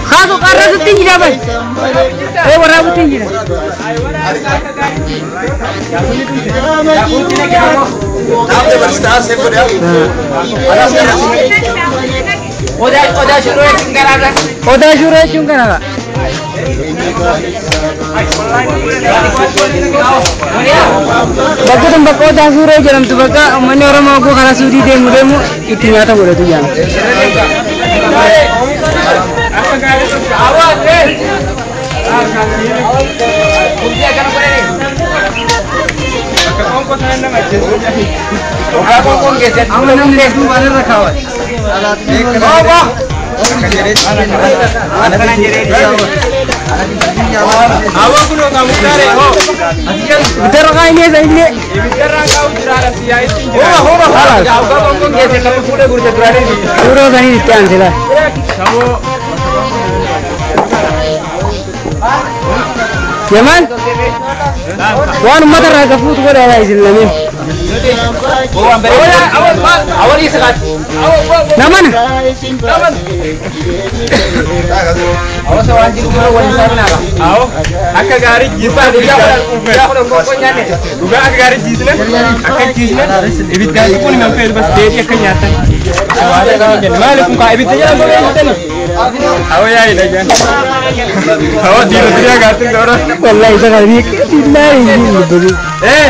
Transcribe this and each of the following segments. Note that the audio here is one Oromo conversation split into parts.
خاصو قررت تنجي بس ايه وراه تنجي oda shuru jechuun kana bakka tun bakka odaa suuree jedhamtu bakka uummanni Oromoo oguu karaa suudii deemu deemu itti nyaata godhatu jaana. Amma namni hedduu waan irra kaawwate. Yaman waan ummata irraa gafuutu godhaa isin lameen. Namana. Akka gaarii jiisaa dhugaa akka gaarii jiisne akka jiisne ibiddaan kun hin feetu bas deebii akka nyaatan. Maali kun kaa ibidda jala godhee nyaatan. Awwa yaa'ii dhagaan. Awwa diina duriyaa gaartin gaara. Wallahi isa kana ni billahi ni dubbatu. Eh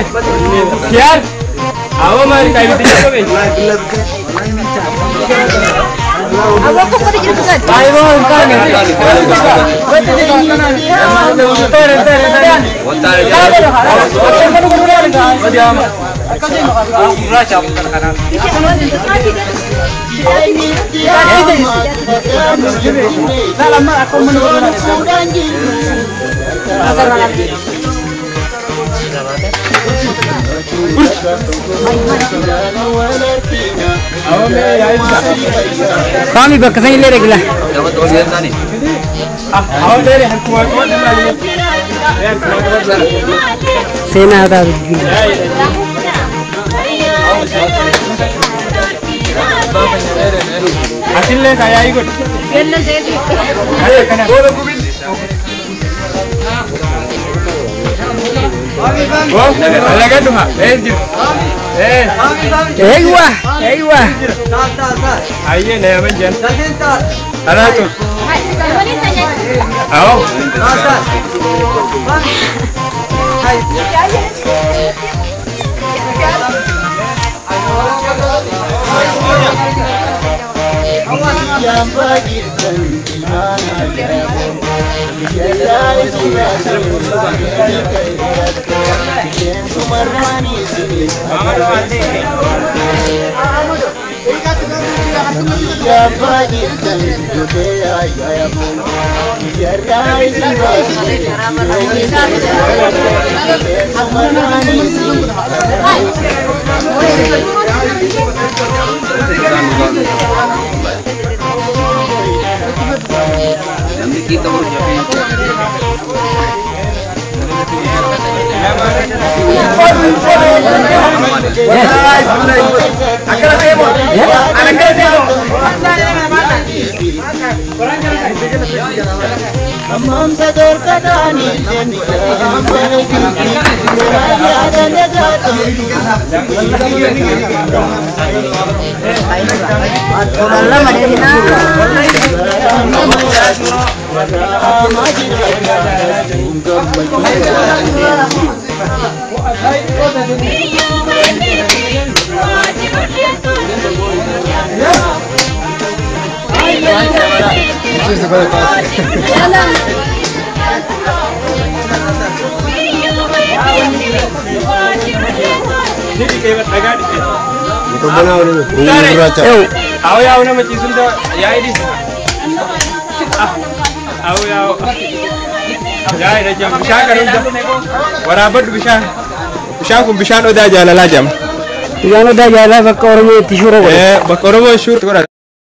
kiyaar awwa maali kaa ibidda jala godhee. Kami bakka san illee dhaqila. Seenaa taatu. Asillee kayaa'ii godhi. Eywa, eywa. Ayyee na yaman jan. Anaatu. Awo. Awo yaa'u nama ciisun yaa'ii Awo yaa'u. Yaa'ii dhajjam bishaan kan hunda waraabadhu bishaan. Bishaan kun bishaan odaa jaalalaa jedhama. Bishaan odaa jaalalaa bakka Oromoo itti shuura godhe. Bakka Oromoo shuura godhate.